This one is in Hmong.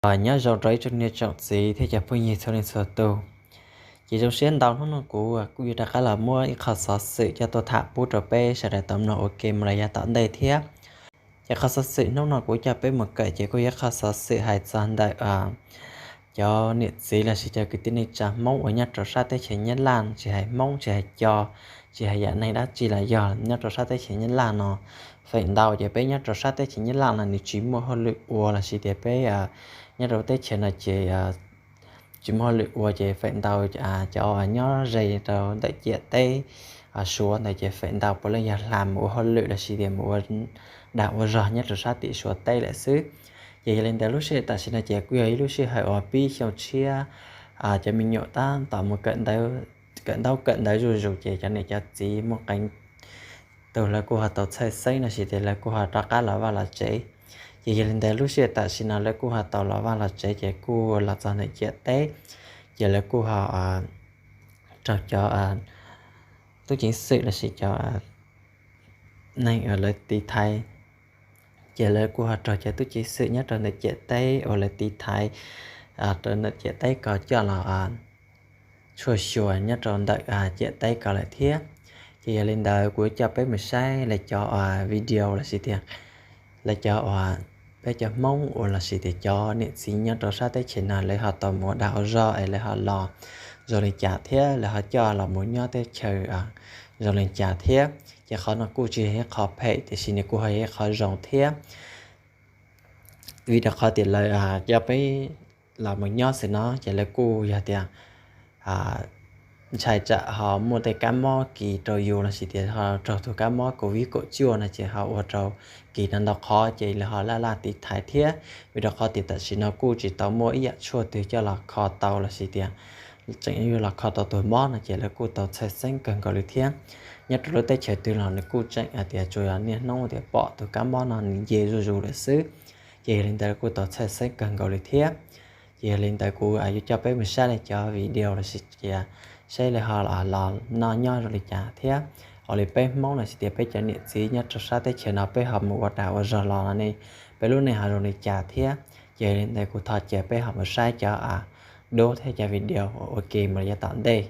Nyob zoo rau ib tsoom niam tsoom txiv thiab cov phooj ywg txhua leej txhua tus. Ces zoo siab ntau hnub no kuv kuj yuav rov qab los muab ib qho xov xwm coj tuaj tham pub rau peb sawv daws tau mloog ua ke mus los yav tom ntej thiab. Ces qhov xov xwm hnub no kuv coj peb mus kawm ces kuj yog qhov xov xwm hais txog ntawm cov niam txiv lossis cov kwv tij neej tsa Hmoob uas nyob rau sab teb chaws Nyab Laj, tsis hais Hmoob tsis hais Co, tsis hais yam neeg dab tsi los yog nyob rau sab teb chaws Nyab Laj no. Feem ntau ces peb nyob rau sab teb chaws Nyab Laj no nws tsis muaj hauj lwm ua lossis tias peb nyob rau teb chaws no ces tsis muaj hauj lwm ua ces feem ntau cov nyob ze rau ntawm ciam teb Suav ntawd ces feem ntau puav leej yog hla mus ua hauj lwm lossis tias mus ua dag ua zog nyob rau sab tim Suav teb lawm xwb. Ces yog li ntawd lub sij hawm tam sim no ces kuj yog ib lub sij hawm uas pib xyoo tshiab, cov me nyuam tab tom mus kawm ntaub kawm ntawv zuj zus ces cov niam cov txiv muaj qee tus lawv kuj ho tau txhawj xeeb lossis tias lawv kuj ho rov qab los vaj los tsev. Ces yog li ntawd lub sij hawm tam sim no lawv kuj ho tau los vaj los tsev ces kuj los txog ntawm ciam teb, ces lawv kuj ho raug cov tub ceev xwm lossis cov neeg uas lawv tiv thaiv, ces lawv kuj ho raug cov tub ceev xwm nyob rau ntawm ciam teb uas lawv tiv thaiv rau ntawm ciam teb ko coj los tshuaj xyuas nyob rau ntawm ciam teb ko lawm thiab. Ces yog li ntawd kuv coj peb mus saib lawv cov video lossis tias lawv cov uas peb cov Hmoob uas lossis tias cov niam txiv nyob rau sab teb chaws no lawv ho tau mus ua dag ua zog es lawv ho los zoo li cas thiab lawv ho coj los mus nyob teb chaws zoo li cas thiab. Ces qhov no kuj tsis yog ib qho phem tiam sis nws kuj ho yog ib qho zoo thiab. Vim rau qhov tias lawv coj peb los mus nyob xwb no ces lawv kuj yog tias ntshai tsam ho muaj tej kab mob kis rau yus lossis tias ho raug tus kab mob COVID kaum cuaj no ces ho ua rau kis no ntau qhov ces lawv ho laj laj tiv thaiv thiab. Vim rau qhov tias tam sim no kuj tsis tau muaj ib yam tshuaj twg coj los kho tau lossis tias tseem yuav los kho tau tus mob no ces lawv kuj tau txhawj xeeb kawg nkaus li thiab. Nyob rau lub teb chaws twg los nws kuj tseem hais tias tsuas yog niaj hnub tias pom tus kab mob no nws nce zuj zus lawm xwb. Ces yog li ntawd kuj tau txhawj xeeb kawg nkaus li thiab. Ces yog li ntawd kuv yuav coj peb mus saib lawv cov video lossis tias saib lawv ho los noj nyob zoo li cas thiab. Ua li peb Hmoob lossis tias peb cov niam txiv nyob rau sab teb chaws no peb ho mus ua dag ua zog los no ne, peb lub neej ho zoo li cas thiab. Ces yog li ntawd kuv thov caw peb ho mus saib cov duab thiab cov video ua ke mus los yav tom ntej.